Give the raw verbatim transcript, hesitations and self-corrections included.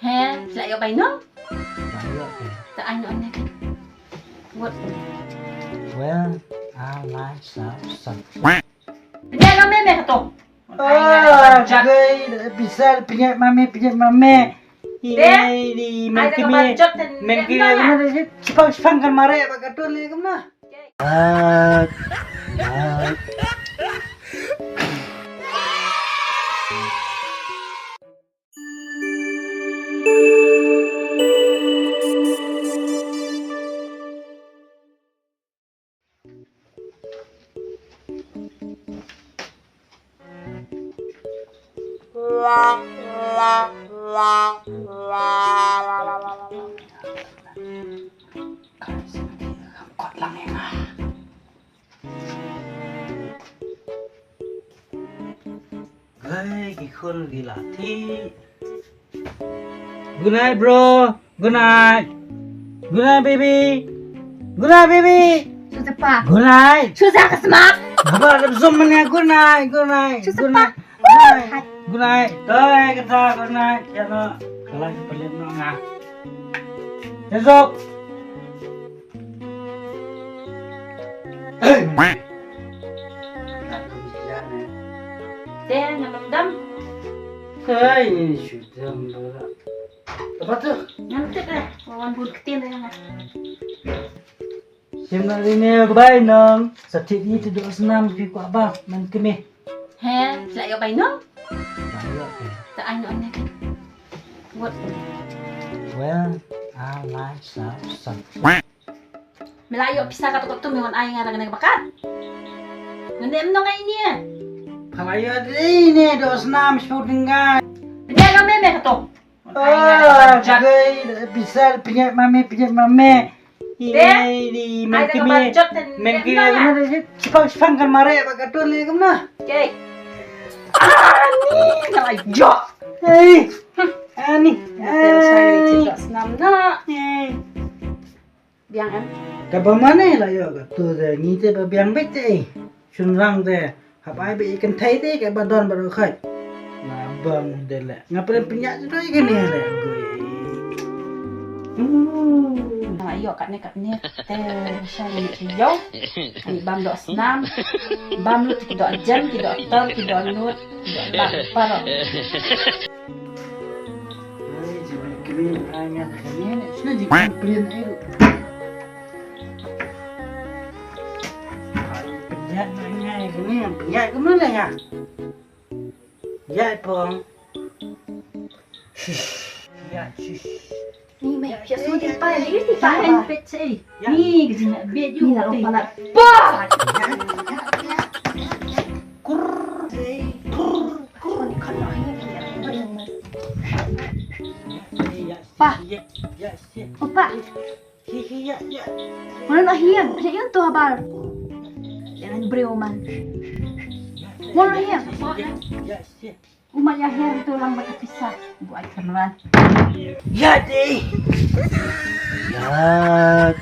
He, la ïoh bai nong? Bai ïoh ke. Ta ai nong ne kan. What? Well, I like some, some. Pynjah nong me me ka to. Ah, jat. Gai, bisa pynjah mame, pynjah mame. Deh? Ini, ini, ai men da kami, ka ban jot ten men kami, na. Kena dah, sepang, sepang kan mare, bak katul ni, kemna? Ah, ah. Gai, ki khun ki la thiah. Good night, bro. Good night. Good night, baby. Good night, baby. Shu sepa. Good night. Shu sa ka sma. Haba da zum mane. Good night. Good night. Shu sepa. Good night. Good night. Good night. Oi, kata good night. Ya no. Kalah ki pelit no nga. Esok. Te, ngam dam. Kai, ni shu dam ba. Apa tu? Ngam tip eh. Wan bun ktien eh nga. Sim na ri ne bai nong. Sa thied ïa te doh snam ki kwah ba man kmie. He, la ïoh bai nong? Bai ïoh ke. Ta ai nong ne kan. What? Well, I like some, some. Me la ïoh pisa kato kato me wan ai nga da kane ka bakat. Ngam dei em nong ai ne. Pha la ïoh dei ne doh snam shiphew tyngka. Pynjah nong me me kato. Ah, gai, pisa pynjah mame, pynjah mame. Deh? Ini, ini, men kami, men kami, kena dah, sepang, sepang kan mare, bak katul ni, kemna? Okay. Ah, ni, na la ïoh. Hei. Ah, ni. Snam na. Hei. Biang em? Kaba mane la ïoh ka tu de ngi te ba biang beit te. Shun rang te hap ai beit i kynthei te kaba don ba ruh khait. Na bang de le. Nga pren pynïaid tu i kane le. Nga ïoh katne katne te sha ni ki ïoh. Ni bam doh snam. Bam lut ki doh jen ki doh tor ki doh lut ki doh lak paro. Ai, jiba kri ai ngan kane, shu jiba kri ai ru. Ai, pynjah na ngai kane, pynjah kumno le nga. Ya pong. Shish. Ya shish. Ni mai, pia su di pa, di di pa. Ni kejin nak bet yu. Ni nak pala. Pa. Kur. Kur. Pa. Oh, pa. Hi hi ya ya. Mana nak hiam? Saya tu habar. Jangan beri oman. Mana hiam? Ya ya. Uma ya her tu lang baka pisa. Buat kemeran. Ya deh. Ya.